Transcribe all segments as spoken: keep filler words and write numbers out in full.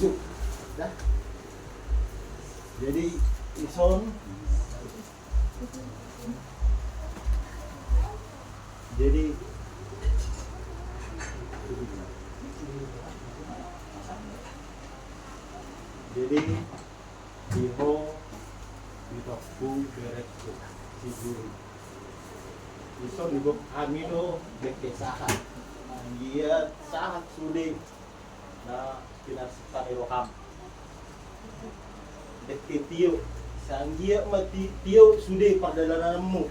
Dah. Jadi, ison. Jadi, jadi, di ho, itongku, berengku, si Juri. Ison, di ho, hami do, dengke sahat. Nah, ia sahat sude. Na pinarsinta ni roham. Dengke tio, sai anggiat ma ti-, tio sude pardalananmu,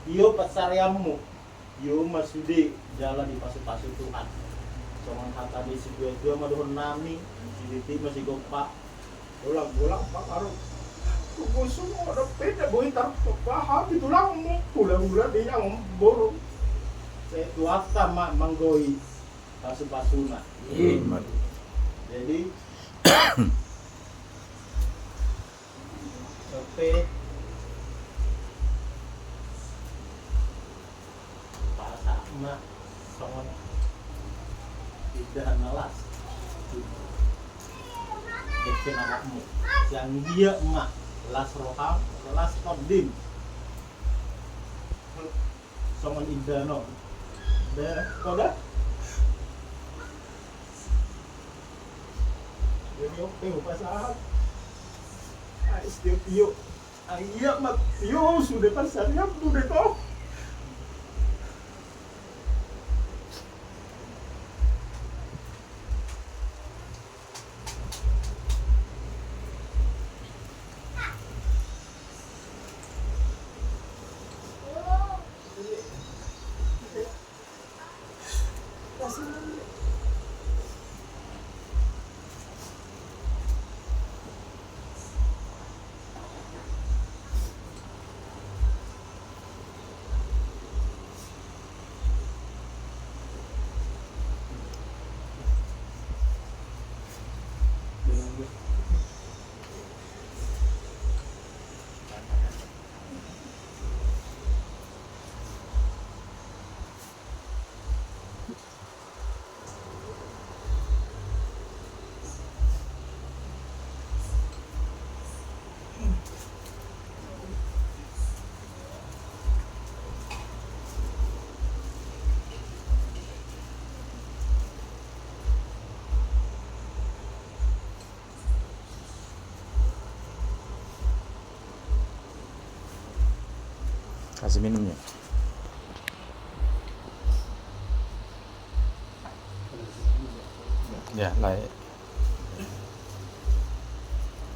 tio pansarianmu, tio ma sude jala dipasupasu Tuhan. Songon hata ni situatua ma dohononnami, sititik ma sigompa. Golang-golang pangarahutmu. Tubusu ma dope inda boi tarpahami tulangmu, hulahula di amangboru. Sai Tuhanta ma manggohi pasupasuna. Amin. Jadi, sampe pasahat ma songon indahan na las. Dengke na roham. Sai anggiat ma las roham, las tondim. Songon indahan on. Dah, kau dah? Jadi, oke, hupasahat. Ah, setiap tio. Ah, ia ma tio sude pansarianmu de, toh. Kasih minumnya. Ya, lai.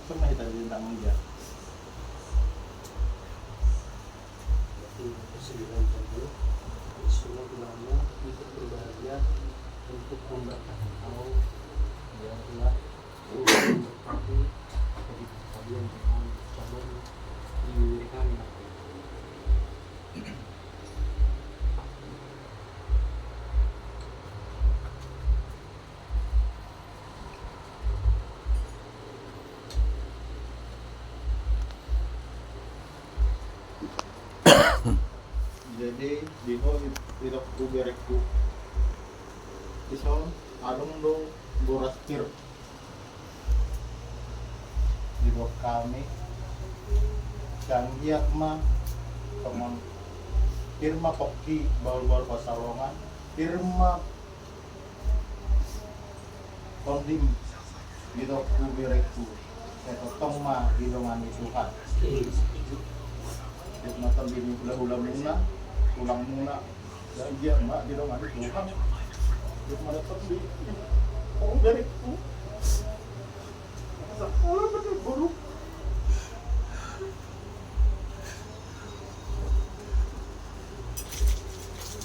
Pernah kita diminta manja. Sembilan jam dulu. Semua tulangmu ikut berbahagia untuk memberkati kau. Ya Allah. Jadi, di ho, itongku, berengku. Ison, adong do boras pir. Diboan hami, sai anggiat ma, songon pir ma pongki bahulbahul pansalongan, pir ma tondim, itongku, berengku, sai tongtong ma didongani Tuhan. Pir ma tondim ni hulahulamuna, tulangmuna, sai anggiat ma didongani Tuhan. Pir ma tondim, oh, berengku.